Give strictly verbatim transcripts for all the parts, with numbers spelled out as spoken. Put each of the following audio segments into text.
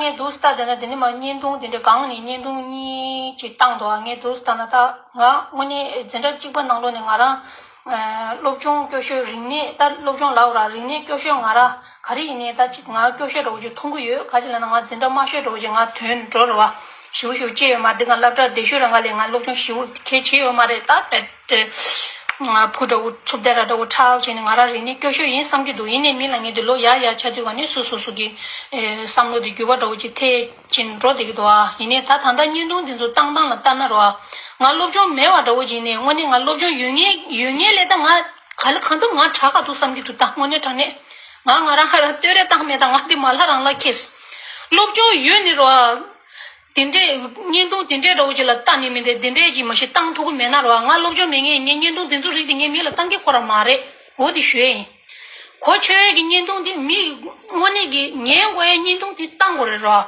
ངས་འདུག་ལྟ་དེ་ན་དེ་ནི་མ་བརྙན་ཐུང་དེ་འདྲའི་སྒང་ནས་བརྙན་ཐུང་གཉིས་ཅིག་བཏང་འདུག་ངས་འདུག་ལྟ་ན་ད་ང་དངོས་གནས་འཛིན་གྲྭ་གཅིག་པ་ནང་ལོགས་ནས་ང་རང་སློབ་སྦྱོང་སྐྱོ་ཤོས་རིག་གནས་ད་སློབ་སྦྱོང་ལབ་ར་རིག་གནས་སྐྱོ་ཤོས་ང་ར་ག་རེ་ཡིན་ནའི་ད་ཅིག་ང་སྐྱོ་ཤོས་འདྲ་བོ་ཅིག་མཐོང་གི་ཡོད། ག་ཅི་ལབ་ན་ང་འཛིན་གྲྭ་དམའ་ཤོས་འདྲ་བོ་ཅིག་ང་ཐོན་འགྲོ་ར་བ་ཞིབ་ཞིབ་ཅེས་ཡོད་མ་འདི་ང་སློབ་གྲྭ་བསྡད་ཤོས་རང་ག་ལས་ང་སློབ་སྦྱོང་ཞིབ་གལ་ཆེ་ཡོད་མ་རེད་ད་དེ། ང་བུ་འདྲ་བོ་ཚུབ་བསྡད་ར་འདྲ་བོ་ཁྲག་བྱས་ནས་ང་རང་རིག་གནས་སྐྱོ་ཤོས་ཡིན་བསམ་གྱི་འདུག་ཡིན་ནའི་མི་ལ་ངས་འདི་ལོ་ཡག་ཡག་ཆགས་དུས་ག་ནས་སོ་སོ་སོ་གི་བསམ་བློ་དེ་འགྱུར་བ་འདྲ་བོ་ཅིག་ཐེབས་ཀྱིན་འགྲོ་བསྡད་ཀྱི་འདུག་ཨ། ཡིན་ནའི་ད་ད་ལྟ་བརྙན་ཐུང་འདི་ཚོ་བཏང་སྟངས་ལ་ལྟ་ན་རོ་ཨ། ང་སློབ་སྦྱོང་མེད་པ་འདྲ་བོ་ཅིག་ཡིན་ནའི་དངོས་གནས་ང་སློབ་སྦྱོང་ཡོད་ངེས་ཡོད་ངེས་ལས་ད་ང་ག་ལ་གང་འཚམ་ང་དྲག་ག་འདུག་བསམ་གྱི་འདུག་ད་དངོས་གནས་དྲང་གནས་ང་ང་རང་ཧ་ར་ལྟོས་རེ་བཏང་མེད་ད་ང་འདི་མ་ལྷ་རང་ལ་ཁེལ། སློབ་སྦྱོང་ཡོད་ནི་རོ་ཨ། དེ་འདྲས་བརྙན་ཐུང་དེ་འདྲས་འདྲ་བོ་ཅིག་ལ་ལྟ་ནི་མི་འདྲ་དེ་འདྲས་ཀྱི་མ་ཤེས་བཏང་ཐུབ་ཀྱི་མེད་ན་རོ་ང་སློབ་སྦྱོང་མེད་ངས་ངས་བརྙན་ཐུང་དེ་ཚོ་རིགས་དེ་ངས་མི་ལ་བཏང་གི་ཁོ་ར་མ་རེད། འོ་དེ་ཞུ་ཡས་ཡིན། གོ་ཆོད་ཡས་ཀྱི་བརྙན་ཐུང་དེ་མི་དངོས་གནས་ཀྱི་ཉན་དགོས་ཡས་བརྙན་ཐུང་དེ་བཏང་དགོས་རེད་རོ།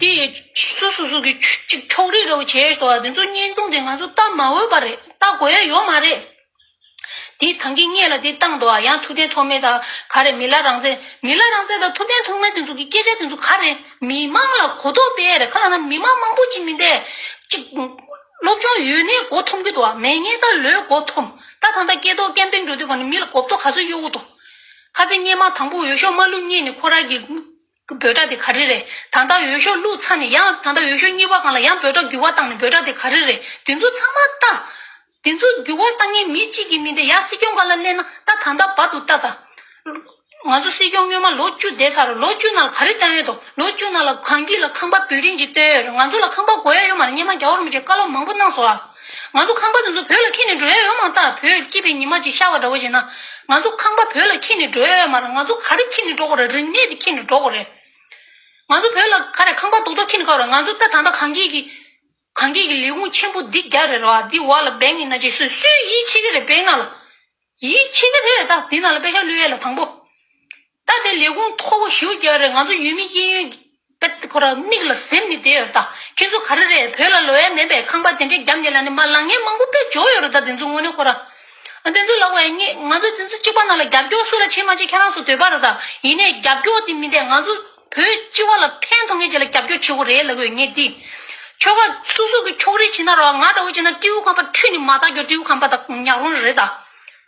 དེ་སུ་སུ་སུ་གི་ཅིག་ཕྱོགས་རིས་འདྲ་བོ་བྱས་སོ་དེ་ཚོ་བརྙན་ཐུང་དེ་ང་ཚོ་ལྟ་མ་འོས་པ་རེད་ལྟ་དགོས་ཡས་ཡོད་མ་རེད། དེ་ཐང་གི་སྔས་ལ་དེ་བཏང་འདུག་ཨ། ཡང་ཐུབ་བསྟན་ཐོགས་མེད་དང་ག་རེ་མི་ལ་རང་བཙན་མི་ལ་རང་བཙན་དང་ཐུབ་བསྟན་ཐོགས་མེད་དེ་ཚོ་གི་སྐད་ཆ་དེ་ཚོ་ག་རེ་མི་མང་ལ་གོ་རྟོགས་སྤེལ་རེད་ཁ་ལ་ན་མི་མང་མང་པོ་ཅིག་མི་འདས་ཅིག་སློབ་སྦྱོང་ཡོད་ནའི་མགོ་འཐོམ་གི་འདུག་ཨ། མེད་ངེས་ད་ལོས་མགོ་འཐོམ་ད་ད་ལྟ་སྐད་ཐོག་ཀེམ་པིང་འགྲོ་དུས་ག་ནས་མི་ལ་གོ་རྟོགས་ག་ཚོད་གཡོ་གི་འདུག་ཁ་ཚིག་སྔས་མ་དང་པོ་འོས་ཤོག་མ་བླུག་སྔས་ནས་ཁོ་རང་གི་འབོད་སྒྲ་དེ་ག་རེ་རེད། ད་ལྟ་འོས་ཤོག་བླུགས་ཚར་ནས་ཡང་ད་ལྟ་འོས་ཤོག་གཉིས་པ་སྒང་ལ་ཡང་འབོད་སྒྲ་འགྱུར་བ་བཏང་ནས་འབོད་སྒྲ་དེ་ག་རེ་རེད། དེ་ཚོ་ཚང་མ་ལྟ། དེ་ཚོ་འགྱུར་བ་བཏང་མཁན་མི་གཅིག་གིས་མིན་ཏེ་ཡ་སྲིད་སྐྱོང་སྒང་ལ་སླེབས་ན་ད་ད་ལྟ་བར་དུ་ལྟ་ད། ང་ཚོ་སྲིད་སྐྱོང་སྔོན་མ་ལོ་བཅུ་བསྡད་ཚར་རེད། ལོ་བཅུ་ནང་ལ་ག་རེ་བཏང་ཡོད་དོ། ལོ་བཅུ་ནང་ལ་གངས་སྐྱིད་ལ་ཁང་པ་བིལ་ཌིང་ཅིག་བཏོན་ཡོད་རེད། ང་ཚོ་ལ་ཁང་པ་དགོས་ཡ་ཡོད་མ་རེད། སྔོན་མ་རྒྱལ་བ་རིན་པོ་ཆེས་བཀའ་སློབ་མང་པོ་གནང་སོང་ཨ། ང་ཚོ་ཁང་པ་དེ་ཚོ་བོད་ལ་འཁྱེར་ནས་འགྲོ་ཡ་ཡོད་མ་རེད་ད། བོད་སྐྱིད་པའི་ཉི་མ་ཅིག་ཤར་བ་འདྲ་བོ་བྱས་ན་ང་ཚོ་ཁང་པ་བོད་ལ་འཁྱེར་ནས་འགྲོ་ཡ་ཡོད་མ་རེད། ང་ཚོ་ག་རེ་འཁྱེར་ནས་འགྲོ་དགོས་རེད། རིག་གནས་དེ་འཁྱེར་ནས་འགྲོ་དགོས་རེད། ང་ཚོ་བོད་ལ་ག་རེ་ཁང་པ་རྡོག་རྡོག་འཁྱེར་ནས་ག་རེ་ང་ཚོ་ད་ད་ལྟ་གངས་སྐྱིད་ཀྱི་གངས་སྐྱིད་ཀྱི་ལས་ཁུངས་ཆེན་པོ་འདི་རྒྱག་རེད་ར་བ། འདི་འོག་ལ་བེང་ཡིན་ན་ཅིག་སུས་སུས་ཡིད་ཆེས་ཀྱི་རེད། བེང་ནང་ལ་ཡིད་ཆེས་ཀྱི་རེད། ད་འདི་ནང་ལ་པེ་ཤག་བླུགས་ཡས་ལ་དང་པོ། ད་དེ་ལས་ཁུངས་མཐོ་པོ་ཞེ་པོ་རྒྱག་རེད། ང་ཚོ་ཡུལ་མི་གཡས་གཡོན་གྱི་པད་ཁོ་ར་མིག་ལ་གཟིམ་ནས་བསྡད་ཡོད་རེད། ད་ཁྱེད་ཚོ་ག་རེ་རེད། བོད་ལ་ལོག་ཡས་མེད་པས་ཁང་པ་དེ་འདྲས་བརྒྱབ་ནས་ལ་ནི་མ་ལང་ངན་མང་པོ་དཔེ་འཇོག་ཡོད་རེད། ད་དེ་ཚོ་དངོས་གནས་ཁོ་ར་ཨ་དེ་ཚོ་ལབ་པ་ཡིན་ངེས་ང་ཚོ་དེ་ཚོ་གཅིག་པ་ནང་ལ་རྒྱབ་སྐྱོར་སུ་ལ་བྱེད་མ་བྱེད་ཁྱེད་རང་ཚོ་འདོད་པ་རེད། ད་ཡིན་ནའི་རྒྱབ་སྐྱོར་དེ་མི་འདས་ང་ཚོ་བོད་སྤྱི་བ་ལ་ཕན་ཐོགས་མཁན་ཅིག་ལ་རྒྱབ་སྐྱོར་བྱེད་དགོས་རེད་ལབ་གི་ཡོད་ངས་འདི། ཁྱོ་ག་སུ་སུ་གི་ཕྱོགས་རིས་བྱེད་ན་རོགས། ང་འདྲ་བོ་བྱེད་ན་སྤྲེའུ་ཁང་པ་ཁྲུས་ནས་མ་ལྟ་རྒྱུ་སྤྲེའུ་ཁང་པ་དང་ཉག་རོང་རེད་ད།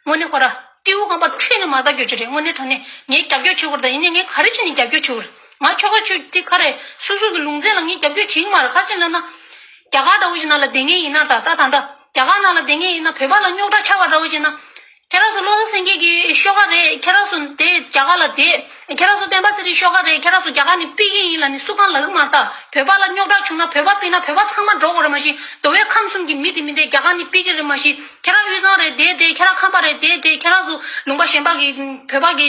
དངོས་གནས་ཁོ་ར་སྤྲེའུ་ཁང་པ་ཁྲུས་ནས་མ་ལྟ་རྒྱུ་ཅིག་རེད། དངོས་གནས་དྲང་གནས་ངས་རྒྱབ་སྐྱོར་བྱེད་དགོས་རེད། ད་ཡིན་ནའི་ངས་ག་རེ་བྱས་ནས་རྒྱབ་སྐྱོར་བྱེད་དགོས་རེད། ང་ཁྱོ་ག་ཁྱོད་འདི་ག་རེ་སུ་སུ་གི་ལུང་ཚན་ལ་ངས་རྒྱབ་སྐྱོར་བྱེད་ཀྱི་མ་རེད། ག་རེ་བྱས་ལབ་ན། རྒྱ་གར་འདྲ་བོ་ཞིག་ནང་ལ་བསྡད་མཁན་ཡིན་ན་ད་ད་ད་ད་རྒྱ་གར་ནང་ལ་བསྡད་མཁན་ཡིན་ན་བོད་པ་ལ་རྙོག་དྲ་ཆགས་པ་འདྲ་བོ་ཞིག་ན། ཁྱེད་རང་ཚོ་བློ་བཟང་སེང་གེ་གི་ཤོག་ཁ་རེད། ཁྱེད་རང་ཚོ་དེ་རྒྱ་གར་ལ་བསྡད། ཁྱེད་རང་ཚོ་སྤེན་པ་ཚེ་རིང་ཤོག་ཁ་རེད། ཁྱེད་རང་ཚོ་རྒྱ་གར་ནས་ཕུད་ཀྱི་ཡིན་ལབ་ནས་སུ་གང་ལབ་ཀྱི་མ་རེད་ད། བོད་པ་ལ་རྙོག་དྲ་བྱུང་ན་བོད་པ་ཕུད་ན་བོད་པ་ཚང་མ་འགྲོ་དགོས་རེད་མ་གཞི་འདོ་བའི་ཁམས་གསུམ་གྱི་མི་དེ་མི་འདས་རྒྱ་གར་ནས་ཕུད་ཀྱི་རེད་མ་གཞི་ཁྱེད་རང་དབུས་གཙང་རེད་བསྡད་དེ་ཁྱེད་རང་ཁམས་པ་རེད་བསྡད་དེ་ཁྱེད་རང་ཚོ་ལུང་པ་གཞན་པ་གི་བོད་པ་གི་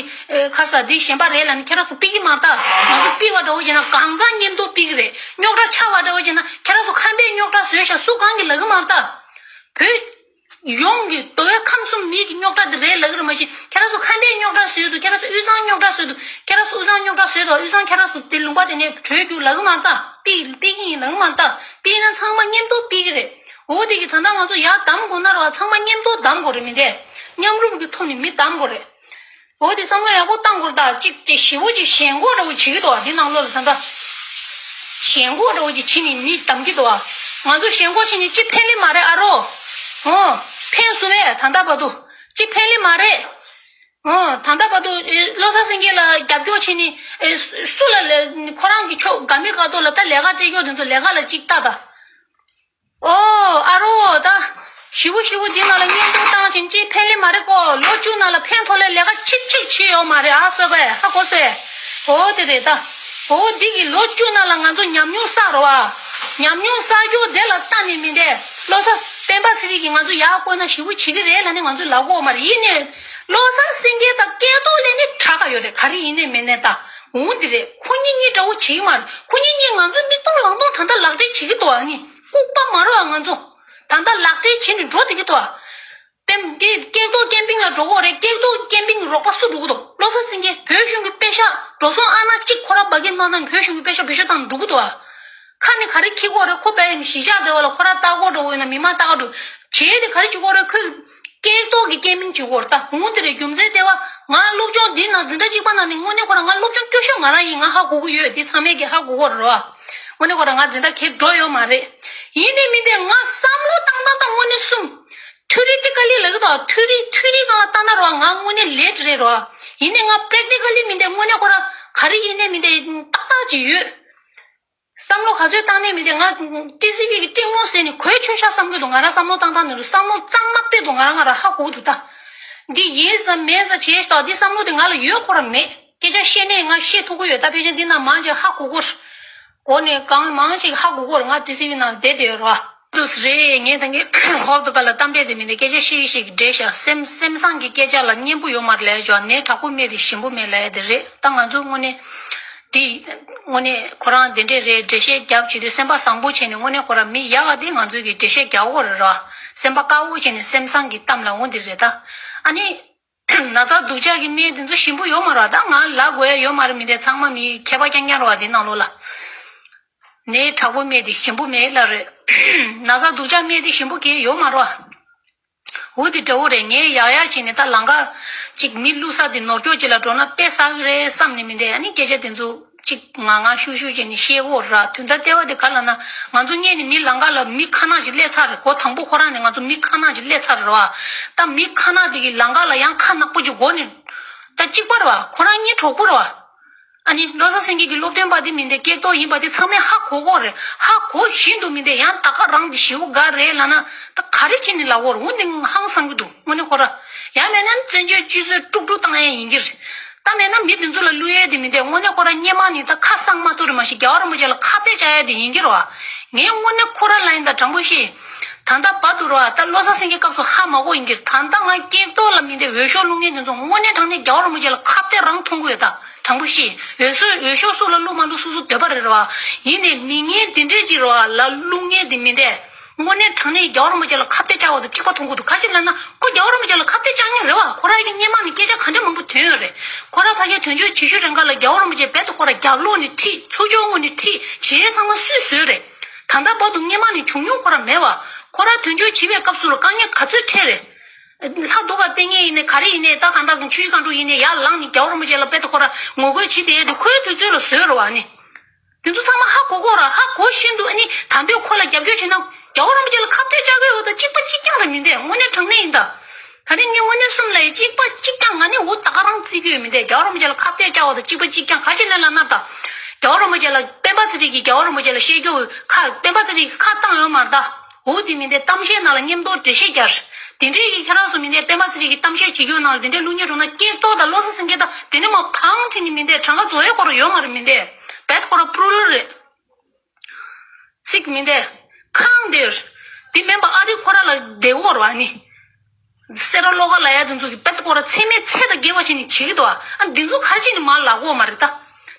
ཁ་ས་འདི་གཞན་པ་རེད་ལབ་ནས་ཁྱེད་རང་ཚོ་ཕུད་ཀྱི་མ་རེད་ད། ང་ཚོ་ཕུད་པ་འདྲ་བོ་བྱས་ན་གང་ཚང་མཉམ་དུ་ཕུད་ཀྱི་རེད། རྙོག་དྲ་ཆགས་པ་འདྲ་བོ་བྱས་ན་ཁྱེད་རང་ཚོ་ཁམས་པས་རྙོག་དྲ་བཟོས་ཤག་སུ་གང་གི་ལབ་ཀྱི་མ་རེད་ད། བོད་ཡོངས་ཀྱི་འདོ་བའི་ཁམས་གསུམ་མི་གི་རྙོག་དྲ་འདི་རེད་ལབ་ཀྱི་རེད་མ་གཞི་ཁྱེད་རང་ཚོ་ཁམས་པས་རྙོག་དྲ་བཟོས་འདུག་ཁྱེད་རང་ཚོ་དབུས་གཙང་རྙོག་དྲ་བཟོས་འདུག་ཁྱེད་རང་ཚོ་དབུས་གཙང་རྙོག་དྲ་བཟོས་འདུག་དབུས་གཙང་ཁྱེད་རང་ཚོ་དེ་ལུང་པ་དེ་ནས་བྲོས་རྒྱུག་ལབ་ཀྱི་མ་རེད་ད། ཕུད་ཕུད་ཀྱི་ཡིན་ལབ་ཀྱི་མ་རེད་ད། ཕུད་ན་ཚང་མ་མཉམ་དུ་ཕུད་ཀྱི་རེད། འོ་དེ་གི་ད་ལྟ་ང་ཚོ་ཡར་བདམས་དགོས་ན་ར་ཚང་མ་མཉམ་དུ་བདམས་དགོས་རེད། མི་འདས་མཉམ་རུབ་ཀྱི་ཐོག་ནས་མི་བདམས་དགོས་རེད། འོ་དེ་བསམ་བློ་ཡག་པོ་བཏང་དགོས་རེད་ད། གཅིག་དེ་ཞེ་བོ་ཅིག་ཞེན་ཁོག་འདྲ་བོ་བྱེད་ཀྱི་འདུག་བ། འདི་ནང་ལོགས་ལ་ད་ལྟ་ཞེན་ཁོག་འདྲ་བོ་ཅིག་བྱེད་ནས་མི་བདམས་ཀྱི་འདུག་བ། ང་ཚོ་ཞེན་ཁོག་བྱེད་ནས་ཅི་ཕན་ལི་མ་རེད་ཨ་རོ། འོ། ཕན་སུ་བས་ད་ལྟ་བར་དུ་ཅི་ཕན་ལི་མ་རེད། འོ། ད་ལྟ་བར་དུ་ཨེ་བློ་བཟང་སེང་གེ་ལ་རྒྱབ་སྐྱོར་བྱེད་ནས་ཨེ་སུ་ལ་ལ་ཁོ་རང་གི་ཕྱོགས་དགའ་མི་དགའ་ཏོག་ལ་ད་ལས་ཀ་བྱེད་ཀྱོག་དེ་ཚོ་ལས་ཀ་ལ་ཅིག་ལྟ་ད། ཨོ་ཨ་རོ་ད། ཞི་བོ་ཞི་བོ་འདི་ནང་ལ་བརྙན་ཐུང་བཏང་ཕྱིན་ཅི་ཕན་ལི་མ་རེད་ཀོ། ལོ་བཅུ་ནང་ལ་ཕན་ཐོགས་ལས་ལས་ཀ་ཆིག་ཆིག་བྱེད་ཡོད་མ་རེད་ཨ་སོ་གས་ཧ་གོ་སོས། ཨོ་དེ་རེད་ད། ཨོ་འདི་གི་ལོ་བཅུ་ནང་ལ་ང་ཚོ་ཉམས་མྱོང་བསགས་རོ་ཨ། ཉམས་མྱོང་བསགས་རྒྱུ་དེ་ལ་ལྟ་ནས་མི་འདས་བློ་བཟང་སྤེན་པ་ཚེ་རིང་གིས་ང་ཚོ་ཡག་བཀོད་ན་ཞི་བོ་བྱེད་ཀྱི་རེད་ལབ་ནས་ང་ཚོ་ལབ་གོ་མ་རེད། ཡིན་ནས་བློ་བཟང་སེང་གེ་དང་སྐལ་རྡོར་ལས་ནི་དྲག་ག་ཡོད་རེད། ག་རེ་ཡིན་ནས་མིན་ནས་ད་འོང་འདི་རེད། ཁོ་གཉིས་གཉིས་འདྲ་བོ་བྱེད་ཀྱི་མ་རེད། ཁོ་གཉིས་གཉིས་ང་ཚོ་མིག་མཐོང་ལག་མཐོང་ད་ལྟ་ལག་འབྲེལ་བྱེད་ཀྱི་འདུག་ཨ་ནི། ལྐུགས་པ་མ་རེད་བ། ང་ཚོ་ད་ལྟ་ལག་འབྲེལ་བྱས་ནས་འགྲོ་བསྡད་ཀྱི་འདུག་བ། པེམ་འདི་སྐྱེག་ཏོ་ཀེམ་པིང་ལ་འགྲོ་གི་རེད། སྐྱེག་ཏོ་ཀེམ་པིང་རོགས་པ་སུ་འགྲོ་གི་འདུག་བློ་བཟང་སེང་གེ་བོད་གཞུང་གི་པེ་ཤག་འགྲོ་སོང་ཨ་ན་གཅིག་ཁོ་ར་འབའ་གི་གནང་ན་བོད་གཞུང་གི་པེ་ཤག་བེད་སྤྱོད་བཏང་འགྲོ་གི་འདུག་བ། ཁ་ནས་ག་རེ་ཁྱི་གོ་རེད། ཁོ་པེམ་གཞིས་ཆགས་བསྡད་པ་ལ་ཁོ་ར་ལྟ་གོ་འགྲོ་འོས་ན་མི་མང་ལྟ་ག་འགྲོ་བྱེད་དེ་ག་རེ་བྱེད་གོ་རེད། ཁོས་ སྐད་ཏོག་གི་སྐད་མིང་བྱེད་དགོས་རེད་ད། འོ་དེ་རེད། རྒྱུ་མཚན་དེ་བ་ང་སློབ་སྦྱོང་འདི་ན་འཛིན་གྲྭ་གཅིག་པ་ན་ནི་དངོས་གནས་ཁོ་རང་ང་སློབ་སྦྱོང་སྐྱོ་ཤོས་ང་རང་ཡིན། ང་ཧ་གོ་གི་ཡོད། འདི་ཚང་མས་ཀྱི་ཧ་གོ་གི་རེད་བ། དངོས་གནས་ཁོ་རང་ང་འཛིན་གྲྭ་གས་འགྲོ་ཡོད་མ་རེད། ཡིན་ནའི་མིན་ཏེ་ང་བསམ་བློ་བཏང་སྟངས་དང་དངོས་གནས་གསུམ། ཐུ་རི་ཊི་ཀ་ལི་ལབ་ཀྱི་འདུག་ཐུ་རི་ཐུ་རི་སྒང་ལ་བལྟ་ན་རོ་ང་དངོས་གནས་ལེ་ཊི་རེད་རོ། ཡིན་ནའི་ང་པེ་རེག་ཊི་ཀ་ལི་མིན་ཏེ་དངོས་གནས་ཁོ་རང་ག་རེ་ཡིན་ནའི་མིན་ཏེ་ཏག་ཏག་ཅིག་ཡོད། བསམ་བློ་ག་ཚོད་བཏང་ནའི་མིན་ཏེ་ང་ཊི་སི་ཝི་གི་སྤྲིང་མོ་ཟེར་ནས་གོས་ཆོད་ཤག་བསམ་གྱི་འདུག་ང་རང་བསམ་བློ་བཏང་སྟངས་ནི་རུ་བསམ་བློ་གཙང་མ་དཔེ་འདུག་ང་རང་ང་རང་ཧ་གོ་འདུག་ད། འདི་ཡིན་ཙམ་མིན་ཙམ་བྱས་ཤག་འདི་བསམ་བློ་དེ་ང་ལ་ཡོད་ཁོ་རང་མེད། སྐད་ཆ་བཤད་ནས་ང་བཤད་ཐུབ་ཀྱི་ཡོད། ད་ཕལ་ཆེར་འདི་ན་མང་ཆེ་ཧ་གོ་གོ་རེད། གོ་ནས་གང་མང་ཆེ་ཧ་གོ་གོ་རེད། ང་ཊི་སི་ཝི་ནང་བསྡད་བསྡད་ཡོད་རོ། དུས་རེད། ངས་ད་གིན་ཧོབ་ཏེ་ཁ་ལ་གཏམ་དཔེ་དེ་མིན་ཏེ་སྐད་ཆ་བཤད་ཀྱི་བཤད་ཀྱི་བསྡད་ཤག་སེམས་སེམས་བཟང་གི་སྐད་ཆ་ལ་སྙན་པོ་ཡོད་མ་རེད་ལབ་ཡ་ཅོ། ནད་དྲག་པོ་མེད་དེ་ཞིམ་པོ་མེད་ལབ་ཡ་དེ་རེད། ད་ང་ཚོ་དངོས་གནས་དེ་དངོས་གནས་ཁོ་རང་དེ་འདྲས་རེད། འགྲེལ་བཤད་རྒྱབ་བྱེད་དུས་སེམས་པ་བཟང་པོ་བྱས་ནས་དངོས་གནས་ཁོ་རང་མི་ཡག་ག་དེ་ང་ཚོས་ཀྱི་འགྲེལ་བཤད་རྒྱག་དགོས་རེད་ར། སེམས་པ་དཀར་པོ་བྱས་ནས་སེམས་བཟང་གི་གཏམ་ལ་འོང་དེ་རེད་ད། ཨ་ནི། ན་ཚ་སྡུག་ཅག་གི་སྨན་དེ་ཚོ་ཞིམ་པོ་ཡོད་མ་རེད་བ། ད་ང་ལབ་དགོས་ཡ་ཡོད་མ་རེད། མི་དེ་ཚང་མ་མི་མཁས་པ་རྐྱང་རྐྱང་རེད་བ། དེ་ནང་ལོགས་ལ་ནད་དྲག་པོ་སྨན་དེ་ཞིམ་པོ་མེད་ལབ་རེད། ན་ཚ་སྡུག་ཅག་སྨན་དེ་ཞིམ་པོ་གང་ཡང་ཡོད་མ་རེད་བ། འོ་དེ་འདྲ་བོ་རེད། ངས་ཡག་ཡག་བྱས་ནས་ད་ལམ་ཁ་ཅིག་མི་བླུག་ས་དེ་ནོར་སྐྱོག་ཅིག་ལ་འགྲོ་ན་དཔེ་བསགས་ཀྱི་རེད་བསམ་ནས་མི་འདུག་ཨ་ནི་སྐད་ཆ་དེ་ཚོ། གཅིག་ང་ང་ཤུ་ཤུ་བྱས་ནས་བཤད་དགོས་ར། དོན་དག་ལྟེ་བ་དེ་ག་ལ་ན། ང་ཚོ་སྔོན་ནས་མི་ལམ་ཁ་ལ་མི་ཁ་ནག་ཅིག་སླེབས་ཚར་རེད། འགོ་དང་པོ་ཁོ་རང་ནས་ང་ཚོ་མི་ཁ་ནག་ཅིག་སླེབས་ཚར་རེད་བ། ད་མི་ཁ་ནག་དེ་གི་ལམ་ཁ་ལ་ཡང་ཁ་ནག་པོ་ཅིག་འགོ་ནས། ད་གཅིག་པ་རེད་བ། ཁོ་རང་གཉིས་གྲོགས་པོ་རེད་བ། ཨ་ནི་བློ་བཟང་སེང་གེ་གི་སློབ་སྟོན་པ་དེ་མིན་ཏེ་སྐད་ཏོག་ཡིན་པ་དེ་ཚང་མས་ཧ་གོ་གོ་རེད། ཧ་གོ་བཞིན་དུ་མིན་ཏེ་ཡང་ད་ག་རང་དེ་ཞེ་པོ་དགའ་རེད་ལབ་ན་ད་ག་རེ་བྱས་ནས་ལབ་དགོས་རེད། འོ་འདི་ཧང་སང་གི་འདུག་དངོས་གནས་ཁོ་ར། ཡང་མེད་ན་བཙན་བྱོལ་སྤྱི་ཚོགས་དཀྲུག་དཀྲུག་བཏང་ཡ་ཡིན་གྱི་རེད། ད་མེད་ན་མི་དེ་ཚོ་ལ་བསླུ་ཡས་དེ་མི་འདུག་དངོས་གནས་ཁོ་ར་སྔོན་མ་ནས་ད་ཁ་གསང་མ་ཐུབ་རེད། མ་གཞི་རྒྱལ་བ་རིན་པོ་ཆེ་ལ་ཁ་གཏད་བཅག་ཡས་དེ་ཡིན་གྱི་རེད་བ། ངས་དངོས་གནས་ཁོ་ར་ལ་ཡིན་ད་དྲང་པོ་བཤད། ད་ལྟ་བར་དུ་རེད་བ། ད་བློ་བཟང་སེང་གེ་སྐབས་སུ་ཧ་མ་གོ་ཡིན་གྱི་རེད། ད་ལྟ་ང་སྐད་ཏོག་ལ་མི་འདུག་འོས་ཤོག་བླུག་མཁན་དེ་ཚོ་དངོས་གནས་དྲང་གནས་རྒྱལ་བ་རིན་པོ་ཆེ་ལ་ཁ་གཏད་རང་མཐོང་གི་ཡོད་ད། དྲང་པོ་བཤད། འོས་སུ་འོས་ཤོག་སུ་ལ་བླུག་མ་བླུག་སོ་སོ་འདོད་པ་རེད་རེད་བ། ཡིན་ནའི་མི་ངན་དེ་འདྲས་ཅིག་རེད་བ་ལ་བླུག་མཁན་དེ་མི་འདུག་དངོས་གནས་དྲང་གནས་རྒྱལ་བ་རིན་པོ་ཆེ་ལ་ཁ་གཏད་བཅག་པ་དང་གཅིག་པ་མཐོང་གི་འདུག་ག་ཅི་ལབ་ན་ཁོ་རྒྱལ་བ་རིན་པོ་ཆེ་ལ་ཁ་གཏད་བཅག་མཁན་རེད་བ། ཁོ་རང་གི་སྔོན་མ་ནས་སྐད་ཆ་ག་འདྲ་མང་པོ་ཐོན་ཡོད་རེད། ཁོ་རང་ཕ་གིའི་དོན་གཅོད་བྱེད་ཤུལ་རན་ཁ་ལ་རྒྱལ་བ་རིན་པོ་ཆེ་རྦད་དེ་ཁོ་རང་རྒྱབ་ལོགས་ནས་ཁྲིད། ཚུར་ཕྱོགས་ངོས་ནས་ཁྲིད། བྱེད་ཡས་ཚང་མ་སུས་བཟོས་རེད། ད་ལྟ་བར་དུ་སྔོན་མ་ནས་བྱུང་མྱོང་ཁོ་རང་མེད་བ། ཁོ་རང་དོན་གཅོད་བྱེད་པའི་སྐབས་སུ་ལ་དཀའ་ངལ་ག་ཚོད་འཕྲད་རེད། ལྷ་སྡུག་ག་བསྟེན་མཁན་ཡིན་ནའི་ག་རེ་ཡིན་ནའི་ད་གང་ལྟར་ཆུ་བཞི་སྒང་དྲུག་ཡིན་ནའི་ཡར་ལངས་ནས་རྒྱལ་བ་རིན་པོ་ཆེ་ལ་རྦད་དེ་ཁོ་རང་ངོ་རྒོལ་བྱེད་བསྡད་ཡས་དེ་ཁོའི་དུས་ཚོད་ལ་བཟོས་རེད་བ་ནི། དེ་ཚོ་ཚང་མ་ཧ་གོ་གོ་ར། ཧ་གོ་བཞིན་དུ་ཨ་ནི་ད་འདོད་ཁོ་ལ་རྒྱབ་སྐྱོར་བྱེད་ན་རྒྱལ་བ་རིན་པོ་ཆེ་ལ་ཁ་གཏད་བཅག་གི་ཡོད་ད། གཅིག་པ་གཅིག་རྐྱང་རེད་མི་འདུག་དངོས་གནས་དྲང་གནས་ཡིན་ད། ད་རིང་ངས་དངོས་གནས་གསུམ་ལ་ཡི་གཅིག་པ་གཅིག་རྐྱང་ང་ནི་འུ་ད་ག་རང་བརྩི་གི་ཡོད་མི་འདུག་རྒྱལ་བ་རིན་པོ་ཆེ་ལ་ཁ་གཏད་བཅག་པ་ད་གཅིག་པ་གཅིག་རྐྱང་ག་ཅི་ལབ་ན་ན་ད། རྒྱལ་བ་རིན་པོ་ཆེ་ལ་སྤེན་པ་ཚེ་རིང་གིས་རྒྱལ་བ་རིན་པོ་ཆེ་ལ་བཤད་རྒྱུ་ཁ་སྤེན་པ་ཚེ་རིང་གིས་ཁ་བཏང་ཡོད་མ་རེད་ད། འོ་དེ་མིན་ཏེ་གཏམ་བཤད་ནང་ལ་མཉམ་དུ་འགྲེལ་བཤད་རྒྱག་དེ་འདྲའི་ཡི་ཁྱེད་རང་ཚོ་མིན་ཏེ་སྤེན་པ་ཚེ་རིང་གི་གཏམ་བཤད་བྱེད་རྒྱུ་ནང་ལ་དེ་འདྲའི་བླུག་ཉེ་རུང་ན་སྐད་ཏོག་དང་བློ་བཟང་སེང་གེ་དང་དེ་ནས་མ་ཕང་ཁྲིད་ནི་མིན་ཏེ་གྲངས་ཀ་རྫོགས་ཡས་སྐོར་ཡོད་མ་རེད་མིན་ཏེ་བེད་ཁོ་ར་པུ་རུ་ལ་རེད། ཚིག་མིན་ཏེ་ཁང་དེར་དེ་མིན་པ་ཨ་རི་ཁོ་ར་ལ་བསྡད་ཡོད་རེད་བ་ནི། སེ་ར་ལོ་ཀ་ལ་ཡ་དེ་ཚོ་གི་བེད་ཁོ་ར་ཚད་མེད་ཚད་དང་བརྒལ་བ་བྱས་ནི་བྱེད་ཀྱི་འདུག་ཨ་འདི་ཚོ་ག་རེ་བྱས་ནི་མ་ལབ་ཡོད་མ་རེད་ད།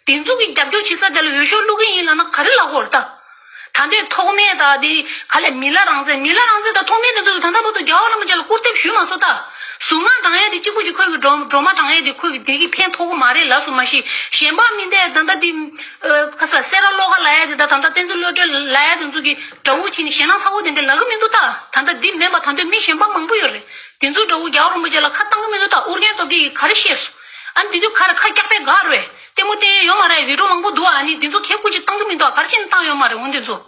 དེ་ཚོ་གི་རྒྱབ་སྐྱོར་བྱེད་ས་དེ་ལ་འོས་ཤོག་བླུག་གི་ཡིན་ལབ་ན་ག་རེ་ལབ་དགོས་རེད་ད། ད་ལྟའི་ཐོགས་མེད་དང་དེ་ག་ལས་མི་ལ་རང་བཙན་མི་ལ་རང་བཙན་དང་ཐོགས་མེད་དེ་ཚོ་གི་ད་ལྟ་བར་དུ་རྒྱལ་བ་རིན་པོ་ཆེ་ལ་སྐུར་འདེབས་ཞུས་མ་སོང་ད། གཟུངས་སྔགས་བགྲང་ཡས་དེ་གཅིག་པུ་ཅིག་ཁོས་གི་སྒྲོལ་སྒྲོལ་མ་བགྲང་ཡས་དེ་ཁོས་གི་དེ་གི་ཕན་ཐོགས་གི་མ་རེད་ལབ་སོང་མ་གཞི་གཞན་པ་མིན་ཏེ་ད་ལྟ་དེ་ཁ་ས་སེ་ར་ལོ་ཀ་ལ་ཡ་དེ་ད་ད་ལྟ་བསྟན་འཛིན་བློ་གྲོས་ལ་ཡ་དེ་ཚོ་གི་དགྲ་བོ་བྱས་ནི་ཞེད་སྣང་ཚ་བོ་དེ་འདྲ་ལབ་གི་མི་འདུག་ད། ད་ལྟ་འདི་མིན་པ་ད་ལྟ་མི་གཞན་པ་མང་པོ་ཡོད་རེད། དེ་ཚོ་དགྲ་བོ་རྒྱལ་བ་རིན་པོ་ཆེ་ལ་ཁ་བཏང་གི་མི་འདུག་ད། ཨོ་རྒྱན་སྟོབས་རྒྱལ་གྱིས་ག་རེ་བཤད་སོང་། ཨ་འདི་དུས་ཁ་ར་ཁ་སྐྱག་པས་དགའ་རེད། ལྟད་མོ་བལྟས་ཡས་ཡོད་མ་རེད། བི་ཌིའོ་མང་པོ་འདུག་ཨ་ནི་འདི་ཚོ་གས་སྐུ་ཅིག་བཏང་གི་མི་འདུག་ག་རེ་བྱས་ནས་བཏང་ཡོད་མ་རེད། འོ་འདི་ཚོ་